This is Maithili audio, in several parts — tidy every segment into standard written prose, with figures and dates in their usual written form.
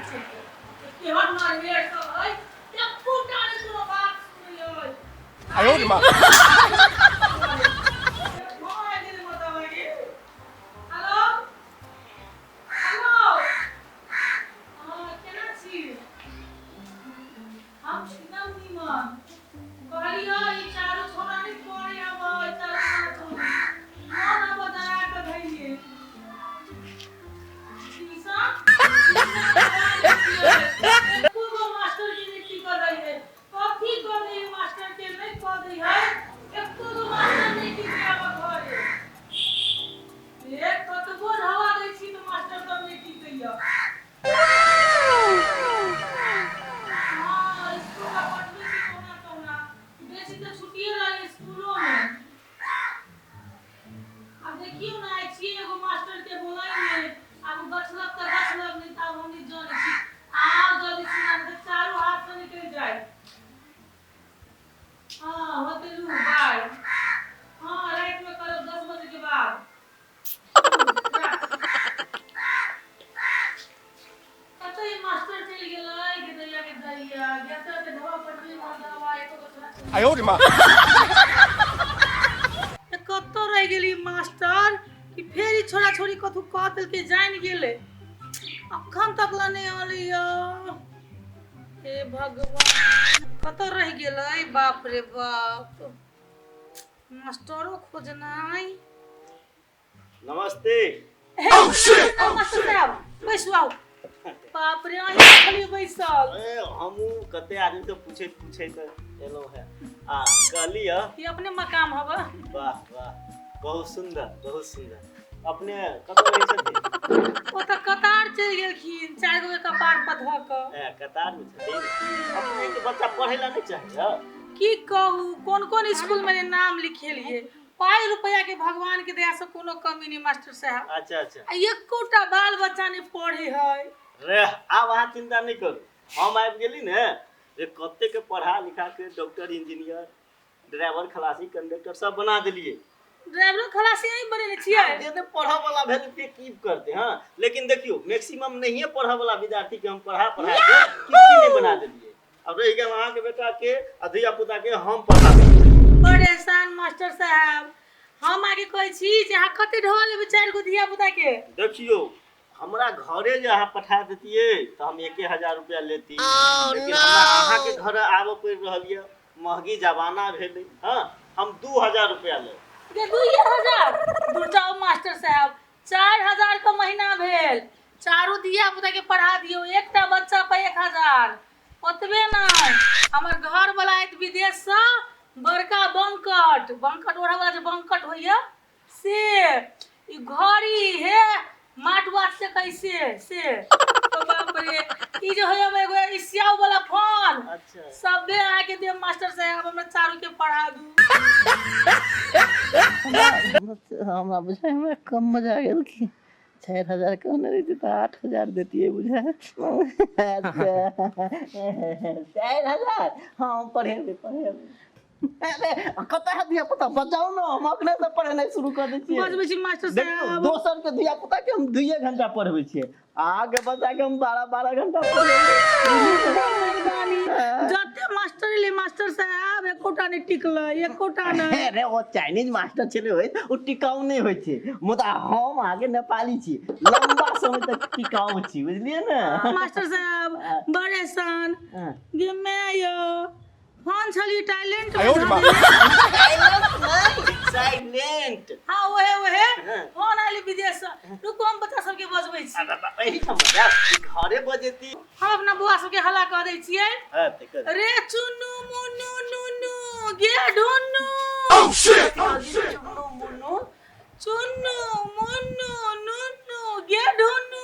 छलियै। केहन नरहेर सब है, एकोटा नहि कोनो बात सुनैयै। 哎呦我的妈！ फोन आबि गेलै मतलब अहाँके। हेलो हेलो, हँ केना छी? हम एकदम नीमन। कहलियै ई चारू छोड़ा नहि पढ़े अबै, चारू छोड़ा छोड़ी मन आब डरा कऽ धैले। ट्यूशन एको गो मास्टर के नहि टिकल रही है। कथी कऽ दै मास्टर के, नहि कऽ दै है। एको गो मास्टर नहि टिके आब घरे। ए कतबो ढवा दै छी तऽ मास्टर सब नहि टिकैया। हँ, स्कूल पठबै छी कहुना कहुना, बेसी तऽ छुट्टिए रहै स्कूलोमे। आब देखियौ ने, आइ छियै एगो मास्टर के बोलैमे, आब ओ गछलक तऽ गछलक, नहि तऽ आब हम नहि जनै छी। आउ जल्दी सिना, नहि तऽ चारू हाथसँ निकलि जाय। हँ होतै, रू बाय। हँ, रातिमे करब 10 बजेके बाद। कतऽ ई मास्टर चलि गेलै? गे दैया, गे दैया, गेतऽ के धवा पटबै मर्दवा एको गो छोड़ा। 哎呦我的妈！ तऽ कतऽ रहि गेली मास्टर कि फेर ई छोड़ा छोड़ी कथू कह देलकै, जानि गेलै, अखन तक ला नहि अलै। हे भगवान, कतऽ रहि गेलै? बाप रे बाप, मास्टरो खोजनाइ। नमस्ते। हे मास्टर साहब, बैसू, आउ। बाप रे, अहीं खाली बैसल। ए, हमहूँ कते आदमी से पूछैत पूछैत एलहुँ हेँ आ कहली हँ। ई अपने मकाम हवा। वाह वाह, बहुत सुंदर, बहुत सुंदर। अपने कतऽ रहै छथिन? ओ तऽ कतार चलि गेलखिन चारि गो के कपार पर धऽ कऽ। ए, कतार मे छथिन। अपने के बच्चा पढ़ै ला नहि चाहैया? की कहू, कोन कोन स्कूल में नाम लिखेलिए, पाइ रुपया के भगवान के दया से कोनो कमी नहीं मास्टर साहब। अच्छा अच्छा। आ एकोटा बाल बच्चा नहीं पढ़े है। रे, आब अहाँ चिंता नहि करू, हम आबि गेली ने जे कते के पढ़ा लिखा के डॉक्टर, इंजीनियर, ड्राइवर, खलासी, कंडक्टर सब बना देलिए। ड्राइवरो खलासी अहीं बनेने छियै? जे नहि पढ़ऽ वाला भेल से की करते। हाँ, लेकिन देखियौ, मैक्सिमम नहिये पढ़ऽ वाला विद्यार्थी के हम पढ़ा पढ़ा के किछु नहि बना देलिए। अब रहि गेल अहाँके बेटा के आ धिया पुता के हम पढ़ा देलिए। बड़ एहसान मास्टर साहब। हम आगे कहै छी जे अहाँ कते ढोआ लेबै चारि गो धिया पुता के? देखियौ, हमरा घरे जे अहाँ पठा देतियै तऽ हम 1000 रुपया लेती, लेकिन हमरा अहाँके घर आबऽ पड़ि रहल यऽ, महगी जमाना भेलै। हँ, हम 2000 रुपया लेब। गे 2000? दूर जाउ मास्टर साहब, 4000 के महीना भेल। चारू धिया पुता के पढ़ा दियौ, एकटा बच्चा पर 1000। ओतबे नहि, हमर घर वाला आयत विदेशसँ, बड़का बंकट बंकट ओढ़ऽ वाला जे बंकट होइया से, ई घड़ी हे माट वाट से कैसे से, तो बाप रे, ई जे होइया एगो ई स्याव वाला फोन। अच्छा। सबे अहाँके देब मास्टर साहब, हमरा चारू के पढ़ा दू। हमरा बुझाइ हमरा कम मजा गेल कि 4000 कहने रहितै तऽ 8000 देतियै बुझाइ। अच्छा, 4000। हँ, हम पढ़ेबै, पढ़ेबै। अरे, कतऽ है धिया पुता? बचाउ ने, हम अखने से पढ़ेनाइ शुरू कऽ दै छियै। बजबै छी मास्टर देखियौ, साहब। दोसर के धिया पुता के हम 2 घंटा पढ़बै छियै, अहाँके बच्चा के हम 12 12 घंटा पढ़ेबै। मेहरबानी। जते मास्टर एलै मास्टर साहब, एकोटा नहि टिकलै, एकोटा नहि। अरे, ओ चाइनीज मास्टर छलै होइत, ओ टिकाउ नहि होइ छै, मुदा हम अहाँके नेपाली छी, लम्बा समय तक टिकाउ छी, बुझलियै ने? मास्टर साहब, बड़ एहसान। हाँ। गे मैं यो फोन छली टैलेंट। 哎呦我的妈！ साइलेंट। हाँ, ओहे ओहे। हाँ। फोन आयल विदेश से। रुकू, हम बच्चा सबके बजबै छी। एहिठाम बजायब कि घरे बजेती? हम अपना बौआ सबके हल्ला कऽ दै छियै। हाँ, तऽ कर। रे चुन्नू मुन्नू नुन्नू गे ढुन्नू, चुन्नू मुन्नू, चुन्नू मुन्नू नुन्नू गे ढुन्नू।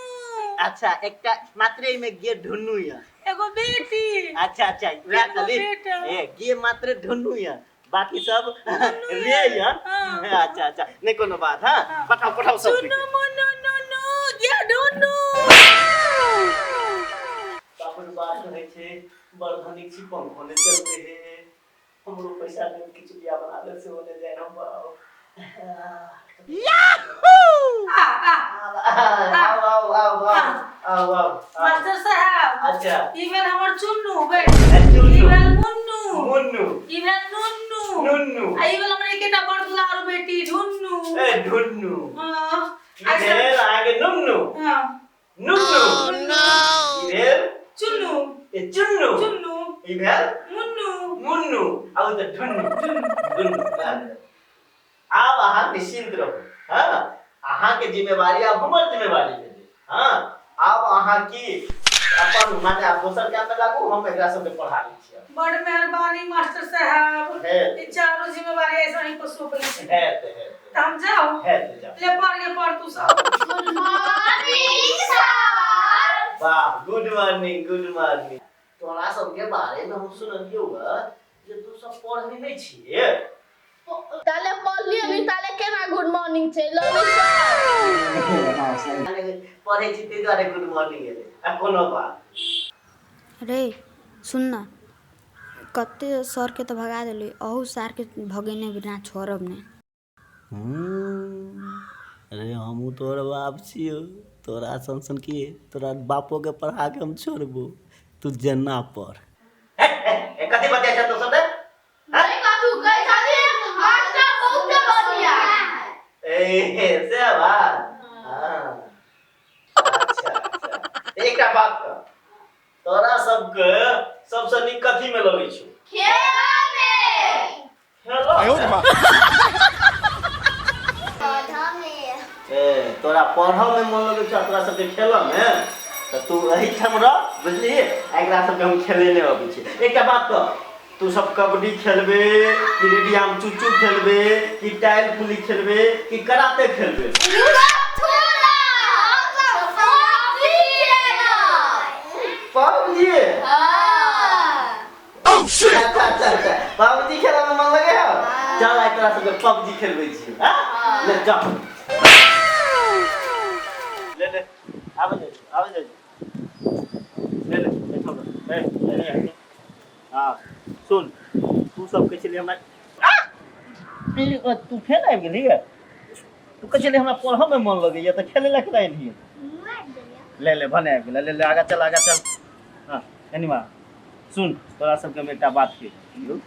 अच्छा, एकटा मात्रे एहिमे गे ढुन्नू यऽ? एगो बेटी। अच्छा अच्छा, वएह एगो कहली। बेटा। ए गे मात्र ढुन्नू यऽ, बाकी सब रे यऽ। हाँ। अच्छा अच्छा, नहि कोनो बात। हाँ, पठाओ पठाओ सब। चुन्नू मुन्नू नुन्नू गे ढुन्नू। बाप रे बाप, कहै छै बड़ धनिक छी, पंखो नहि चलबै हे। हमरो पैसा देत, किछु बिया बना देत, सेहो नहि जाय हम। बाप आ आ। आउ आउ आउ आउ आउ आउ। मास्टर साहब। अच्छा। ई भेल हमर चुन्नू बैठ। चुन्नू। ई भेल मुन्नू। मुन्नू। ई भेल नुन्नू। नुन्नू। आ ई भेल हमर एकेटा बड़ दुलारू बेटी ढुन्नू। ए ढुन्नू। हाँ। ई भेल अहाँके नुन्नू। हाँ। नुन्नू। ई भेल चुन्नू। ए चुन्नू। चुन्नू। ई भेल मुन्नू। मुन्नू आ ओ तऽ ढुन्नू। ढुन्नू। आब अहाँ निश्चिंत रहू। हाँ, अहाँके जिम्मेवारी आब हमर जिम्मेवारी भेलै। हाँ, आब अहाँ की अपन माने आब दोसर काम में लागू, हम एकरा सबके पढ़ा लै छियै। बड़ मेहरबानी मास्टर साहब। हेत। ई चारू जिम्मेवारी ऐसा ही पर सौंप लै छी। हेत हेत। तऽ हम जाउ। हेत, जाउ। ले पढ़ गे पढ़ तू सब। Good morning sir. वाह, गुड मॉर्निंग, गुड मॉर्निंग। तोरा सबके बारे में हम सुनलियौ हँ जे तू सब पढ़ै नहि छियै। ताले पढ़लियै नहि ताले केना गुड मॉर्निंग चलि अबै सर? पढ़ै छी ताहि दुआरे गुड मॉर्निंग एलै। आ कोनो बात। रे सुन न, कते सरके तऽ भगा देली, अहू सारके भगेने बिना छोड़ब नहि। अरे हमहूँ तोहर बाप छियौ, तोरा सन सन की तोरा बापोके पढ़ा के हम छोड़बो, तू जेना पढ़। कथी बतिया छै तू सब रे? नहीं कथू कहै छथिन मास्टर बहुते बढ़िया। ए से बात। हाँ, अच्छा अच्छा, एकटा बात कह, तोरा सबके सबसँ नीक कथी में लगै छौ? खेला में। खेलऽ? पढ़ऽ में। ए तोरा पढ़ऽ में मन लगै छौ आ तोरा सबके खेलऽ में? तऽ तू एहिठाम रह, बुझलिही? आ एकरा सबके हम खेलेने अबै छी। एकटा बात कह, तू सब कबड्डी खेलबे कि रेडियाम चुच्चू खेलबे कि टाइल पुली खेलबे कि कराते खेलबे? पबजी। अच्छा अच्छा अच्छा, पबजी खेलऽ में मन लगे हौ? चल आइ तोरा सबके पबजी खेलबै छी। हाँ, ले चल, ले ले, आबै जाइ, आबै जाइ, ले ले, बैठो ए, ले ले। हाँ सुन, तू सब कहै छलियै हमरा, तू फेर आबि गेलही? तू कहै छलियै हमरा पढ़ऽ में मन लगैया, तऽ खेलै लए केना एलही? ले ले, भने आबि गेलै, ले ले, आगाँ चल, आगाँ चल। हाँ एनिमा सुन, तोरा सबके हम एकटा बात कहि रहल।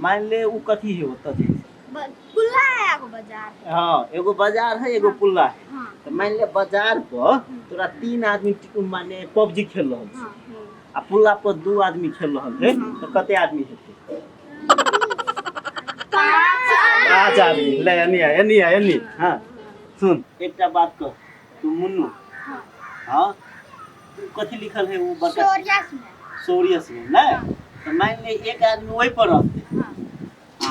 मानि ले ओ कथी है ओतऽ जे पुल्ला है एगो बाजार। हाँ, एगो बाजार है, एगो पुल्ला है। हाँ। तऽ मानि ले बाजार पर तोरा 3 आदमी माने पबजी खेल रहल छै आ पुल्ला पर 2 आदमी खेल रहल है, तऽ कते आदमी हेतै? 5 आदमी। ले एनी आ, एनी आ, एनी। हाँ सुन, एकटा बात कह, तू मुन्नू, हाँ तू कथी लिखल है वो बड़का? सोरियस में। नहीं तऽ मानि ले एक आदमी ओहि पर रहतै आ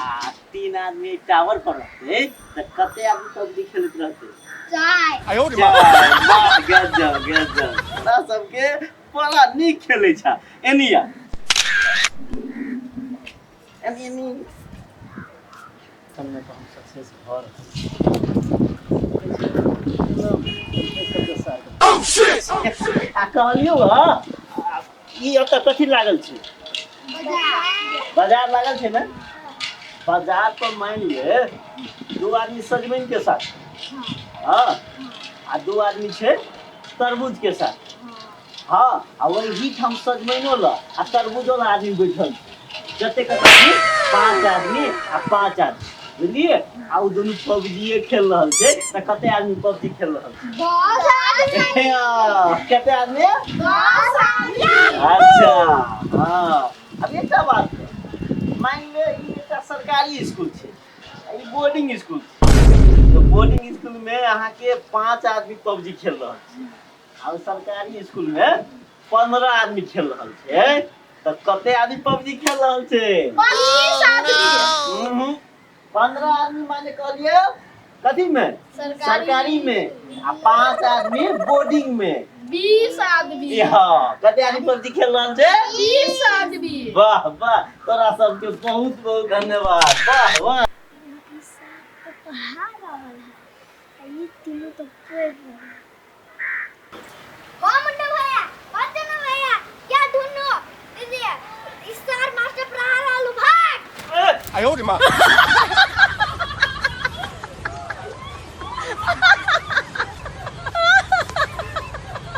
3 आदमी टावर पर रहतै, तऽ कते आदमी पबजी खेलैत रहतै? चार। वाह, गजब गजब, तोरा सबके बड़ा नीक खेलै छ। एनी आ, एनी एनी। सबमे तऽ हम सक्सेस भऽ रहल छी। आ कहलियौ हँ, ई ओतऽ कथी लागल छै? बाजार लागल छै ने? बाजार पर मानि ले 2 आदमी सजमनि के साथ, हाँ, आ 2 आदमी छै तरबूज के साथ। हाँ, आ वही ठाम सजमनिओ ल आ तरबूजो ल आदमी बैठल छै। जते कते आदमी? 5 आदमी आ 5 आदमी, बुझलियै? आ ओ दुनू पबजीए खेल रहल छै, तऽ कते आदमी पबजी खेल रहल छै? 10 आदमी। हाँ, कते आदमी? 10 आदमी। अच्छा हाँ, अब एकटा बात कह, मानि ले ई एकटा सरकारी स्कूल छै, ई बोर्डिंग स्कूल छै, तऽ बोर्डिंग स्कूल में अहाँके 5 आदमी पबजी खेल रहल छै आ सरकारी स्कूल में 15 आदमी खेल रहल छै, तऽ कते आदमी पबजी खेल रहल छै? 25 आदमी। 15 आदमी माने कहलियै कथी में? सरकारी में, आ 5 आदमी बोर्डिंग में। 20 आदमी। हाँ, कते आदमी पबजी खेल रहल छै? 20 आदमी। वाह वाह, तोरा सबके बहुत बहुत धन्यवाद। वाह वाह। तो पढ़ा रहल है, ई तीनों तो पढ़ रहल है। मुन्ना भैया, मुन्ना भैया, क्या ढूंढो? दीदी, इस सार मास्टर पढ़ा रहल भाग। 哎呦我的妈！